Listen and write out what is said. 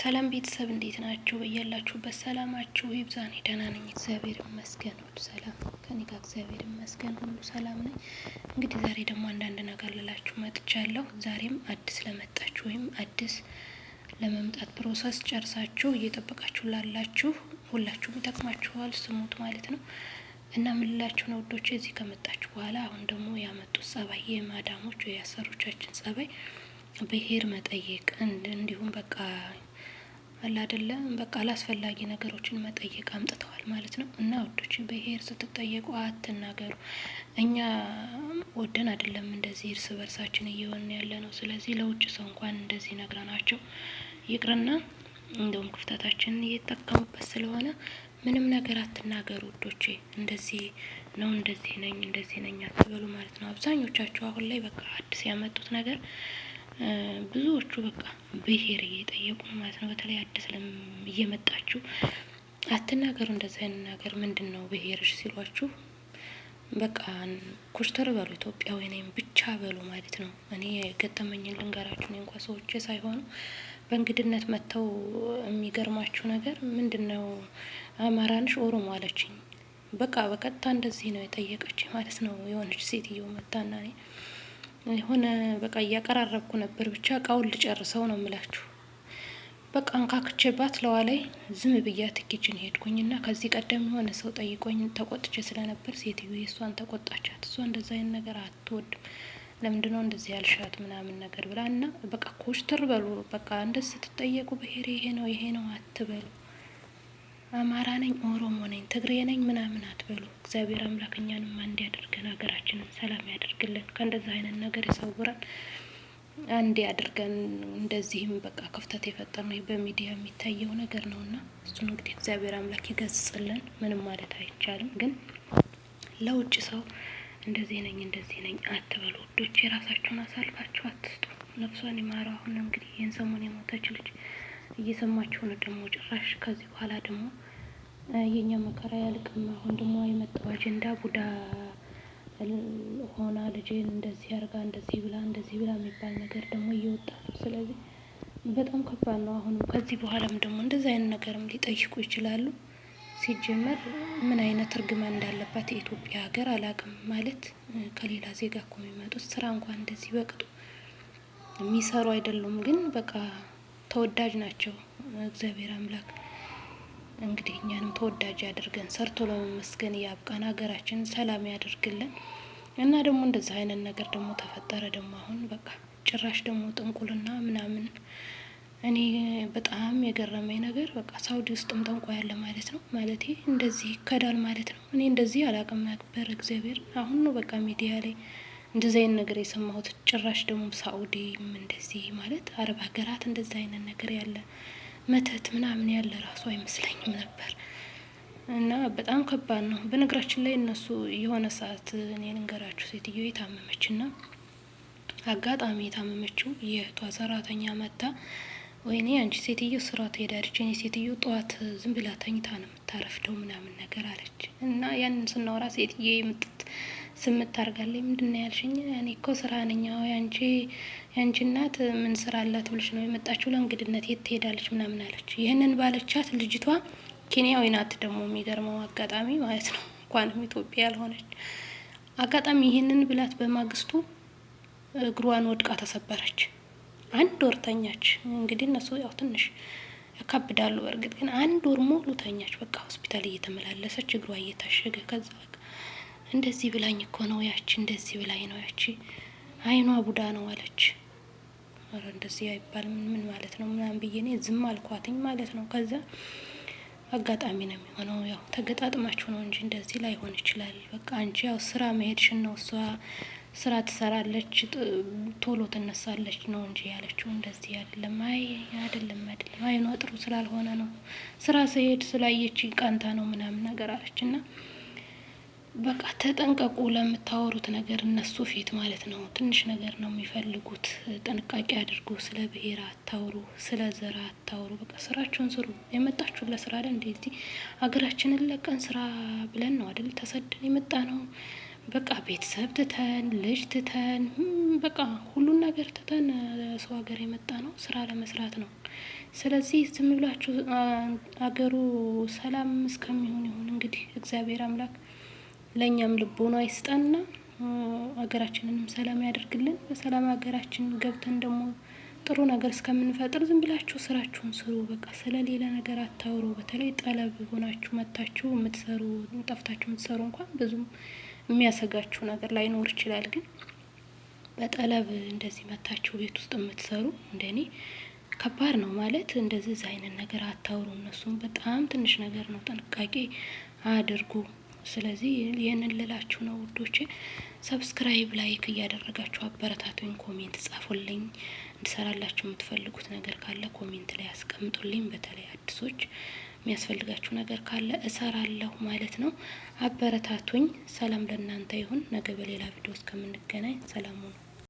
ሰላም ቤተሰብ እንዴት ናችሁ? በያላችሁበት ሰላማችሁ ይብዛ። እኔ ደህና ነኝ፣ እግዚአብሔር ይመስገን። ሁሉ ሰላም ከኔ ጋር እግዚአብሔር ይመስገን፣ ሁሉ ሰላም ነኝ። እንግዲህ ዛሬ ደግሞ አንዳንድ ነገር ልላችሁ መጥቻለሁ። ዛሬም አዲስ ለመጣችሁ ወይም አዲስ ለመምጣት process ጨርሳችሁ እየጠበቃችሁ ላላችሁ ሁላችሁም ይጠቅማችኋል፣ ስሙት ማለት ነው። እና ምን ልላችሁ ነው ውዶቼ፣ እዚህ ከመጣችሁ በኋላ አሁን ደግሞ ያመጡት ጸባይ የማዳሞች ወይ ያሰሮቻችን ጸባይ ብሄር መጠየቅ እንዲሁም በቃ አለ አይደለም በቃ አላስፈላጊ ነገሮችን መጠየቅ አምጥተዋል ማለት ነው። እና ውዶች ብሄር ስትጠየቁ አትናገሩ። እኛ ወደን አይደለም እንደዚህ እርስ በርሳችን እየሆንን ያለ ነው። ስለዚህ ለውጭ ሰው እንኳን እንደዚህ ነግረናቸው ይቅርና እንደውም ክፍተታችንን እየተጠቀሙበት ስለሆነ ምንም ነገር አትናገሩ ውዶቼ። እንደዚህ ነው እንደዚህ ነኝ እንደዚህ ነኝ አትበሉ ማለት ነው። አብዛኞቻችሁ አሁን ላይ በቃ አዲስ ያመጡት ነገር ብዙዎቹ በቃ ብሄር እየጠየቁ ነው ማለት ነው። በተለይ አዲስ እየመጣችሁ አትናገሩ እንደዚህ አይነት ነገር። ምንድን ነው ብሄርሽ ሲሏችሁ በቃ ኮስተር በሉ፣ ኢትዮጵያዊ ነኝ ብቻ በሉ ማለት ነው። እኔ የገጠመኝን ልንገራችሁ። እኔ እንኳ ሰዎቼ ሳይሆኑ በእንግድነት መጥተው የሚገርማችሁ ነገር ምንድን ነው አማራንሽ ኦሮሞ አለችኝ። በቃ በቀጥታ እንደዚህ ነው የጠየቀችኝ ማለት ነው። የሆነች ሴትዮ መታና እኔ የሆነ በቃ እያቀራረብኩ ነበር። ብቻ እቃውን ልጨርሰው ነው የምላችሁ። በቃ አንካክቼባት ለዋ ላይ ዝም ብያት kitchen ሄድኩኝ እና ከዚህ ቀደም የሆነ ሰው ጠይቆኝ ተቆጥቼ ስለነበር ሴትዮ የእሷን ተቆጣቻት። እሷ እንደዛ አይነት ነገር አትወድም። ለምንድነው እንደዚህ ያልሻት ምናምን ነገር ብላ እና በቃ ኮስተር በሉ። በቃ እንደዚህ ስትጠየቁ ብሄር ይሄ ነው ይሄ ነው አትበሉ። አማራ ነኝ፣ ኦሮሞ ነኝ፣ ትግሬ ነኝ ምናምን አትበሉ። እግዚአብሔር አምላክ እኛንም አንድ ያድርገን፣ ሀገራችንን ሰላም ያደርግልን፣ ከእንደዚህ አይነት ነገር ይሰውረን፣ አንድ ያድርገን። እንደዚህም በቃ ክፍተት የፈጠር ነው በሚዲያ የሚታየው ነገር ነው እና እሱን እንግዲህ እግዚአብሔር አምላክ ይገስጽልን። ምንም ማለት አይቻልም፣ ግን ለውጭ ሰው እንደዚህ ነኝ እንደዚህ ነኝ አትበሉ ውዶች። የራሳችሁን አሳልፋችሁ አትስጡ። ነፍሷን ይማረው። አሁን እንግዲህ ይህን ሰሞን የሞተች ልጅ እየሰማችሁ ነው። ደግሞ ጭራሽ ከዚህ በኋላ ደግሞ የኛ መከራ ያልቅም። አሁን ደግሞ የመጣው አጀንዳ ቡዳ ሆና ልጄን እንደዚህ አርጋ እንደዚህ ብላ እንደዚህ ብላ የሚባል ነገር ደግሞ እየወጣ ነው። ስለዚህ በጣም ከባድ ነው። አሁንም ከዚህ በኋላም ደግሞ እንደዚህ አይነት ነገርም ሊጠይቁ ይችላሉ። ሲጀመር ምን አይነት እርግማን እንዳለባት የኢትዮጵያ ሀገር አላቅም። ማለት ከሌላ ዜጋ እኮ የሚመጡት ስራ እንኳን እንደዚህ በቅጡ የሚሰሩ አይደሉም። ግን በቃ ተወዳጅ ናቸው። እግዚአብሔር አምላክ እንግዲህ እኛንም ተወዳጅ ያድርገን፣ ሰርቶ ለመመስገን ያብቃን፣ ሀገራችንን ሰላም ያደርግልን። እና ደግሞ እንደዚህ አይነት ነገር ደግሞ ተፈጠረ። ደግሞ አሁን በቃ ጭራሽ ደግሞ ጥንቁልና ምናምን እኔ በጣም የገረመኝ ነገር በቃ ሳውዲ ውስጥም ጠንቋይ ያለ ማለት ነው። ማለቴ እንደዚህ ይከዳል ማለት ነው። እኔ እንደዚህ አላቅም ነበር። እግዚአብሔር አሁን ነው በቃ ሚዲያ ላይ እንደዚህ አይነት ነገር የሰማሁት። ጭራሽ ደግሞ ሳኡዲም እንደዚህ ማለት አረብ ሀገራት እንደዚህ አይነት ነገር ያለ መተት ምናምን ያለ ራሱ አይመስለኝም ነበር። እና በጣም ከባድ ነው። በነገራችን ላይ እነሱ የሆነ ሰዓት እኔ ልንገራችሁ፣ ሴትዮ የታመመች ና አጋጣሚ የታመመችው የእህቷ ሰራተኛ መታ ወይኔ አንቺ ሴትዮ ስራ ትሄዳለች፣ እኔ ሴትዮ ጠዋት ዝም ብላ ተኝታ ነው የምታረፍደው ምናምን ነገር አለች። እና ያንን ስናወራ ሴትዮ የምጥት ስምት አርጋለች። ምንድን ነው ያልሽኝ? እኔ እኮ ስራ ነኝ። አዎ ያንቺ ያንቺ እናት ምን ስራ አላት ብለሽ ነው የመጣችው? ለእንግድነት የት ትሄዳለች ምናምን አለች። ይህንን ባለቻት ልጅቷ ኬንያዊ ናት ደግሞ የሚገርመው አጋጣሚ ማለት ነው እንኳንም ኢትዮጵያ ያልሆነች አጋጣሚ። ይህንን ብላት በማግስቱ እግሯን ወድቃ ተሰበረች። አንድ ወር ተኛች። እንግዲህ እነሱ ያው ትንሽ ያካብዳሉ። በእርግጥ ግን አንድ ወር ሙሉ ተኛች። በቃ ሆስፒታል እየተመላለሰች እግሯ እየታሸገ ከዛ በቃ እንደዚህ ብላኝ እኮ ነው ያቺ፣ እንደዚህ ብላኝ ነው ያቺ፣ አይኗ ቡዳ ነው አለች። ኧረ እንደዚህ አይባልም ምን ማለት ነው ምናምን ብዬ እኔ ዝም አልኳትኝ ማለት ነው። ከዛ አጋጣሚ ነው የሚሆነው፣ ያው ተገጣጥማችሁ ነው እንጂ እንደዚህ ላይሆን ይችላል። በቃ አንቺ ያው ስራ መሄድሽን ነው፣ እሷ ስራ ትሰራለች ቶሎ ትነሳለች ነው እንጂ ያለችው እንደዚህ አይደለም። አይ አይደለም አይደለም፣ አይኗ ጥሩ ስላልሆነ ነው ስራ ስሄድ ስላየች ቀንታ ነው ምናምን ነገር አለች እና በቃ ተጠንቀቁ ለምታወሩት ነገር እነሱ ፊት ማለት ነው። ትንሽ ነገር ነው የሚፈልጉት። ጥንቃቄ አድርጉ። ስለ ብሔር አታውሩ፣ ስለ ዘር አታውሩ። በቃ ስራችሁን ስሩ። የመጣችሁ ለስራ አይደል? እንደዚህ ሀገራችንን ለቀን ስራ ብለን ነው አይደል ተሰደን የመጣ ነው። በቃ ቤተሰብ ትተን፣ ልጅ ትተን፣ በቃ ሁሉን ነገር ትተን ሰው ሀገር የመጣ ነው ስራ ለመስራት ነው። ስለዚህ ዝም ብላችሁ አገሩ ሰላም እስከሚሆን ይሁን እንግዲህ እግዚአብሔር አምላክ ለእኛም ልቦና ይስጠንና ሀገራችንንም ሰላም ያደርግልን። በሰላም ሀገራችን ገብተን ደግሞ ጥሩ ነገር እስከምንፈጥር ዝም ብላችሁ ስራችሁን ስሩ። በቃ ስለ ሌላ ነገር አታውሩ። በተለይ ጠለብ ሆናችሁ መታችሁ የምትሰሩ፣ ጠፍታችሁ የምትሰሩ እንኳን ብዙም የሚያሰጋችሁ ነገር ላይኖር ይችላል። ግን በጠለብ እንደዚህ መታችሁ ቤት ውስጥ የምትሰሩ እንደኔ ከባድ ነው ማለት እንደዚህ አይነት ነገር አታውሩ። እነሱም በጣም ትንሽ ነገር ነው፣ ጥንቃቄ አድርጉ። ስለዚህ ይህንን ልላችሁ ነው ውዶቼ። Subscribe፣ like እያደረጋችሁ አበረታቱኝ። Comment ጻፉልኝ። እንድሰራላችሁ የምትፈልጉት ነገር ካለ comment ላይ አስቀምጡልኝ። በተለይ አዲሶች የሚያስፈልጋችሁ ነገር ካለ እሰራለሁ ማለት ነው። አበረታቱኝ። ሰላም ለእናንተ ይሁን። ነገ በሌላ ቪዲዮ እስከምንገናኝ ሰላም ሁኑ።